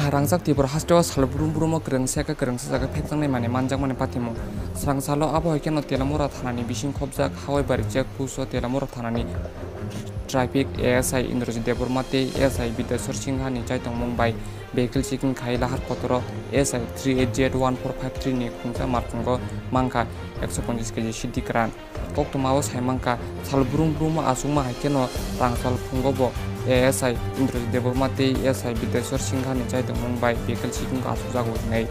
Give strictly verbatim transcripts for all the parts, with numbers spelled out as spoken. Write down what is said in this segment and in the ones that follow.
Rangjak Tripura hasteo sal brum brumo kwrwngsa khe kwrwngsa jaga phekjaknai manwi manjakmani patimung. Srang salo abo hai kheno Telamura thanani bising khobjak Hawai bari check post o Telamura thanani traffic A S I Indrajit Debbarma tei S I Bidyaswar Singha ni chaitongmung bai vehicle checking khai lahar kotoro S I three eight Z one four five three ni khungsa malkhungo mankha ekso ponchis K G siddi kwran. Koktwmao sai mankha, sal brum brum achukma hai kheno rang sal phungo bo A S I Indrajit Debbarma tei S I Bidyaswar Singha ni chaitongmung bai vehicle checking o achukjago hinwi.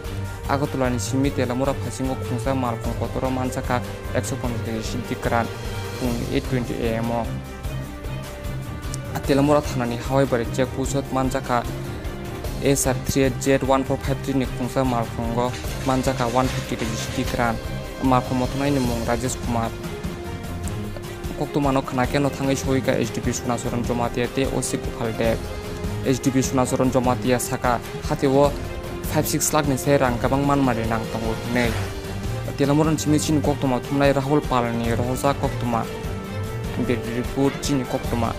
Agartala ni simi Telamura phasingo khungsa malkhung kotoro manjakha ekso ponchis K G siddi kwran phungni eight twenty A M o. Telamura thanani Hawai bari check post o manjakha S R three eight Z one four five three ni khungsa malkhungo manjakha one fifty K G siddi kwran. Malkhung mothongnai ni mung Rajesh Kumar. Koktwmano khna khe no thangwi soika S D P Sonacharan Jamatia tei O C Gopal Deb. S D P Sonacharan Jamatia saka, hatio five six lakh ni se rang kwbang manmani nang tongo hinwi. Telamura ni simi chini koktwma thumnai Rahul Pal ni rohorjak koktwma. Bureau report chini koktwma.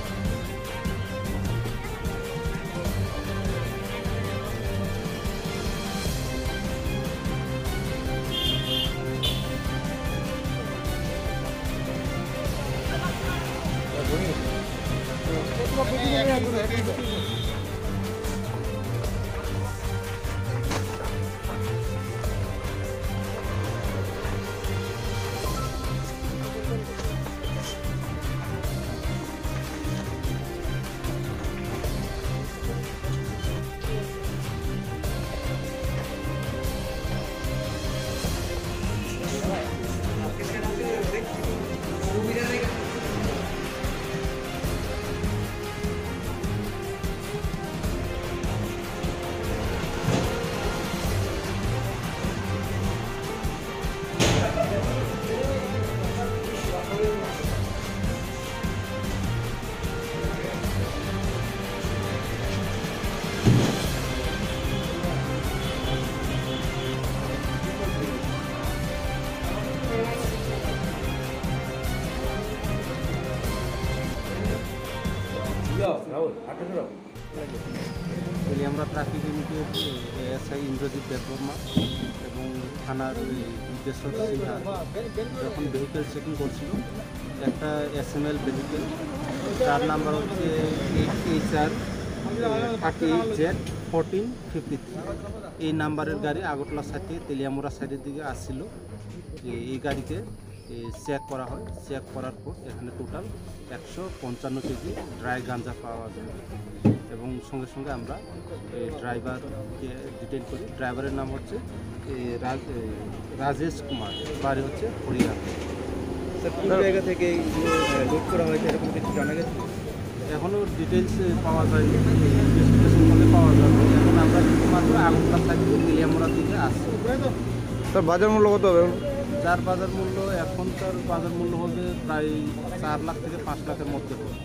Telamura traffic unit-এর এএসআই ইন্দ্রজিৎ দেববর্মা এবং থানার ওই বিদ্যেশ্বর সিনহা যখন vehicle checking করছিল, একটা SML vehicle, যার number হচ্ছে H H R thirty eight Z fourteen fifty three. এই নাম্বারের গাড়ি আগরতলা সাইড থেকে তেলিয়ামুড়া সাইডের দিকে আসছিল। এই, এই গাড়িকে, এ, চেক করা হয়। চেক করার পর এখানে টোটাল একশো পঞ্চান্ন কেজি ড্রাই গাঞ্জা পাওয়া যায় এবং সঙ্গে সঙ্গে আমরা, এ, ড্রাইভারকে ডিটেইন করি। ড্রাইভারের নাম হচ্ছে, এ, রাজ-, এ, রাজেশ কুমার, বাড়ি হচ্ছে হরিয়ানা। স্যার, কোন জায়গা থেকে এইগুলো, এ, লোড করা হয়েছে, এরকম কিছু জানা গেছে? এখনো ডিটেইলস পাওয়া যায়নি, ইনভেস্টিগেশন করলে পাওয়া যাবে। এখন আমরা শুধুমাত্র আগরতলা সাইড থেকে তেলিয়ামুড়ার দিকে আসছি। স্যার, বাজার মূল্য কত হবে এখন? যার বাজার মূল্য, এখনকার বাজার মূল্য হবে প্রায় চার লাখ থেকে পাঁচ লাখের মধ্যে হবে।